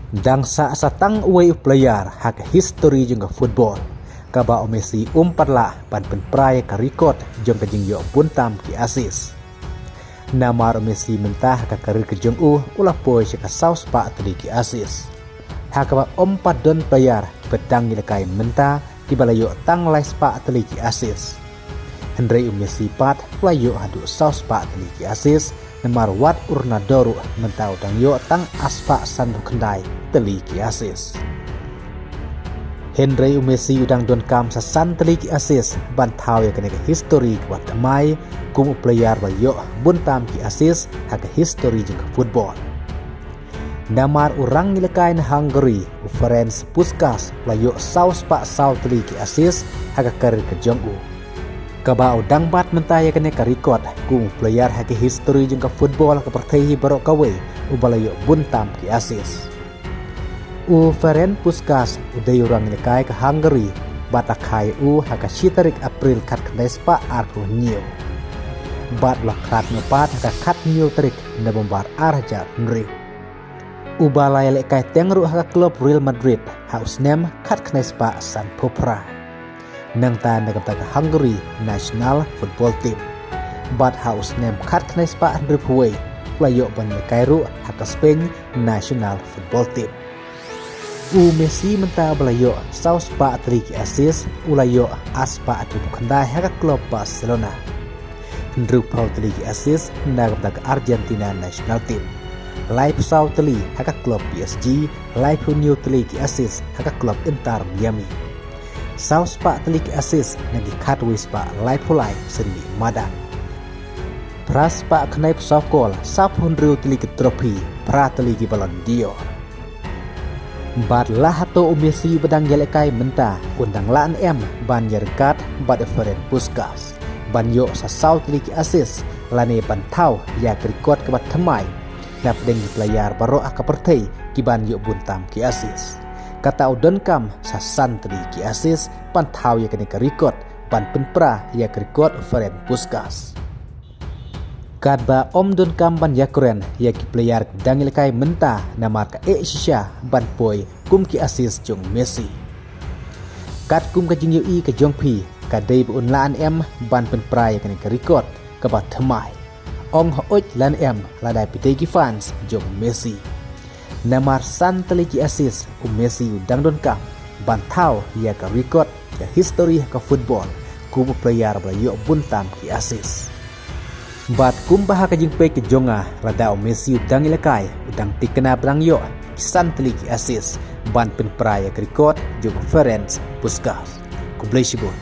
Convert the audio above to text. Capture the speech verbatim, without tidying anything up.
Dang sah sa tang uwei u player ha ka history jong ka football, kaba u Messi um pat lah ban pynpra ïa ka record jong ka jingïoh bun tam ki assist. Namar u Messi mynta ha ka career ka jong u, u la poi sha ka saw spah tylli ki assist, ha kaba um pat don player kiba dang ïalehkai mynta kiba la ïoh tang lai spah tylli ki assist. Hynrei u Messi pat u la ïoh haduh saw spah tylli ki assist, namar wat u Ronaldo ruh mynta u dang ïoh tang ar spah sanphew khyndai tylli ki assist. Hynrei u Messi u dang donkam sa san tylli ki assist ban thaw ïa kane ka history kaba thymmai kum u player ba ïoh bun tam ki assist ha ka history jong ka football. Namar u rangïalehkai na Hungary, u Ferenc Puskas, u la ïoh saw spah saw tylli ki assist ha ka career ka jong u, kaba u dang bat mynta ïa kane ka record kum u player ha ka history jong ka football ha ka pyrthei hi baroh kawei uba la ïoh bun tam ki assist. U Ferenc Puskas u dei u rangïalehkai ka Hungary, bad la kha ïa u ha ka shi tarik April khatkhyndai spah arphew hynñiew, bad u la khlad noh pat ha ka khathynñiew tarik November ar hajar hynriew. Uba la ïalehkai teng ruh ha ka club Real Madrid ha u snem khatkhyndai spah sanphew phra. Nangta na ka bynta ka Hungary national football team. Bad ha u snem khatkhyndai spah hynriewphew wei u la ïoh ban ïalehkai ruh ha ka Spain national football team. U Messi mynta ba la ïoh saw spah tylli ki assist, u la ïoh ar spah hynriewphew khyndai ha ka club Barcelona, hynriewphew tylli ki assist na ka bynta ka Argentina national team, laiphew saw tylli ha ka club P S G, laiphew hynñiew tylli ki assist ha ka club Inter Miami, saw spah tylli ki assist na ki khatwei spah laiphew lai syrngi madan, phra spah khyndaiphew saw kol, sawphew hynriew tylli ki trophy, phra tylli ki Ballon d'Or. Bad la hato u Messi uba dang ïalehkai mynta un dang lah ne em ban ïaryngkat bad u Ferenc Puskas ban ïoh sa saw tylli ki assist, lane ban thaw ïa ka record kaba thymmai na pdeng ki player baroh ha ka pyrthei kiban ïoh bun tam ki assist? Kata u donkam sa san tylli ki assist ban thaw ïa kane ka record, ban pynpra ïa ka record u Ferenc Puskas. Katba um donkam ban ïakren ïa ki player kiba dang ïalehkai mynta, namar ka eh shisha ban poi kum ki assist jong u Messi. Katkum ka jingïohi ka jong phi, ka dei ba un lah ne em ban pynpra ïa kane ka record kaba thymmai? Ong hooid lane em lada phi dei ki fans jong u Messi. Namar san tylli ki assist u Messi u dang donkam ban thaw ïa ka record, ïa history ha ka football kum u player ba la ïoh bun tam ki assist. Bad kumba ha ka jingpeit ka jong nga, lada u Messi u dang ïalehkai, u dang thikna ba dang ïoh ki san tylli ki assist ban pynpra ïa ka record jong u Ferenc Puskas. Khublei shibun.